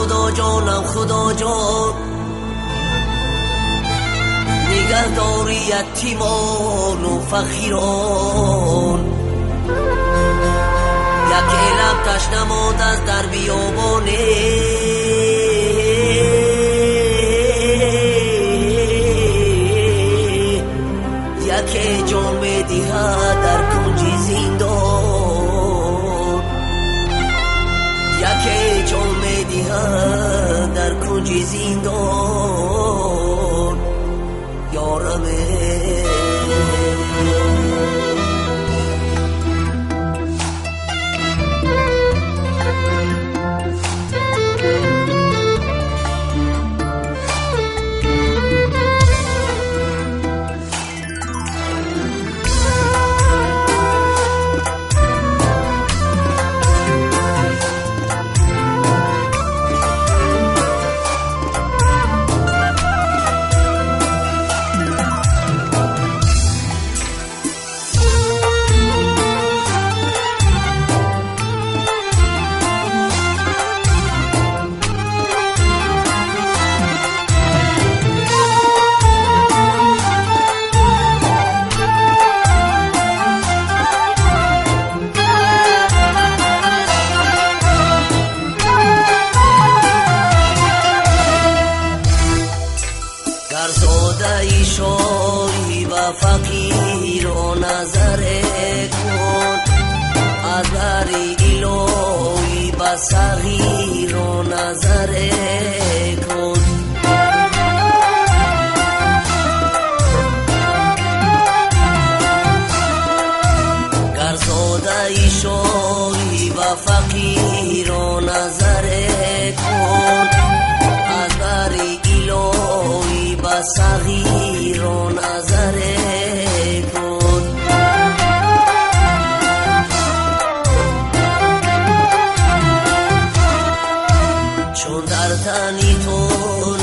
Худо ҷонам, Худо ҷон, нигаҳдори ятимону фақирон. Яке лаб ташна монд аз дар биёбоне, яке ҷон медиҳад дар кунҷи зиндон, яке ҷон медиҳад дар кунҷи зиндон. Ёраме. Гарзодаи шоҳӣ ва фақиро назар кун, аз бари илоҳӣ ба сағиро назар кун. Гарзодаи шоҳӣ ва фақиро назар кун, аз бари илоҳӣ ба сағиро назар кун. Чун дар тани ту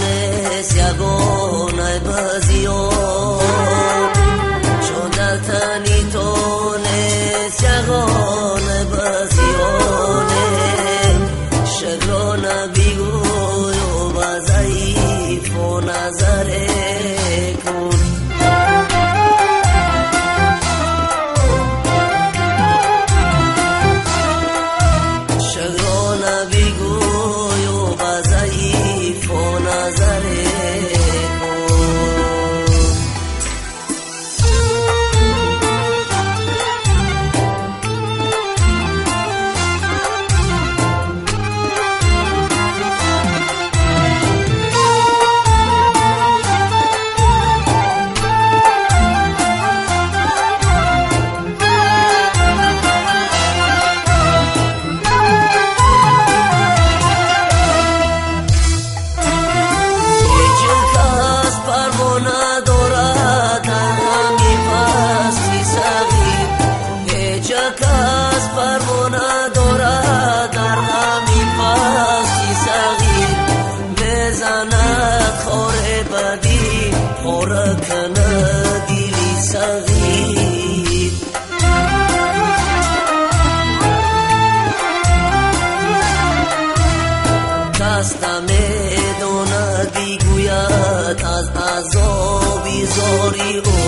нест ягона базиён, чун дар тани ту нест ягона базиён, шукрона бигӯю ба заифу назар кун. Шукрона бигӯю ба заифу назар кун. Ҳеҷ кас парво надорад дар ғами пасти сағир, ҳеҷ кас парво надорад дар ғами пасти сағир. Мезанад хоре ба дил, пора канад дили сағир. Кас намедонад бигӯяд аз азоби зори ӯ,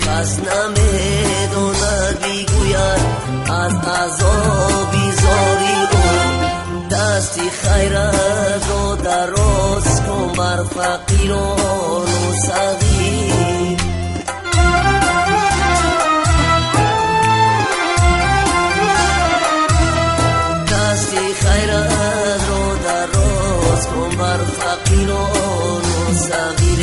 кас намедонад бигӯяд аз азоби зори ӯ. Дасти хайратро дароз кун бар фақирону сағир. Дасти хайратро дароз кун бар фақирону сағир.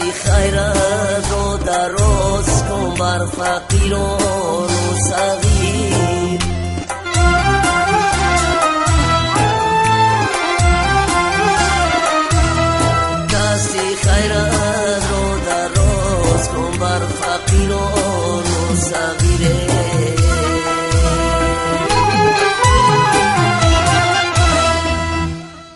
Дасти хайрат ро дароз кун бар фақирон ва сағир. Дасти хайрат ро дароз кун бар фақирон ва сағир.